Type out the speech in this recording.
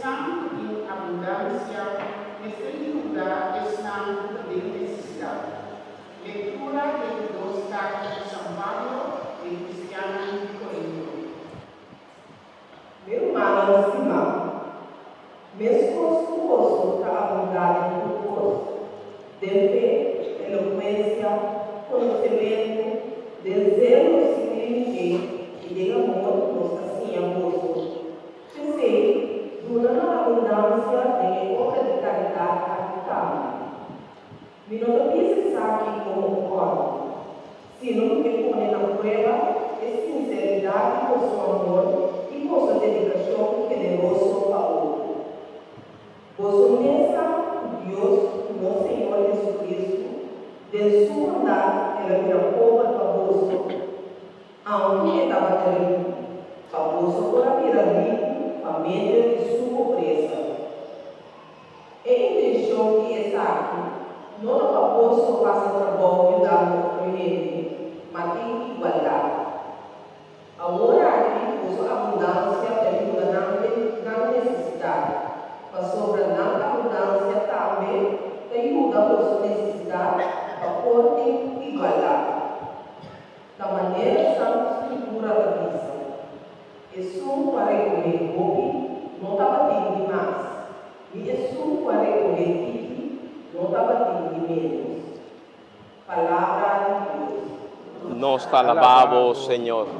Esnan ku tin abundansia mester yuda esnan ku ta den nesesidat. Lektura di e di dos karta di San Pablo na e kristiannan di Korinto. Mi rumannan stimá, meskos ku boso ta abundá den tur kos, den fe, elokuensia, konosementu, den zelo sin límite i den amor ku nos a siña boso, p'esei duna na abundansia den e obra di karidat aki tambe. Mi no ta bisa esaki komo un òrdu, sino mi ke pone na prueba e sinseridat di boso amor i boso dedikashon generoso pa otro. Boso mes sa ku Dios, ku nos Señor Jesucristo, den su bondat el a bira pober pa boso, aunke e tabata riku, pa boso por a bira riku pa medio di su pobresa. E intenshon di esaki no ta pa boso pasa trabou yudando otro hende, ma tin igualdat. Awor aki boso abundansia ta yuda nan den nan nesesidat, pasobra nan abundansia tambe ta yuda boso nesesidat pa por tin igualdat. Ta manera Santu Skritura ta bisa, Esun ku a rekohé hopi no tabatin di mas, ni esun ku a rekohé tiki no tabatin di ménos. Palabra di Dios. Nos ta alabá bo, Señor.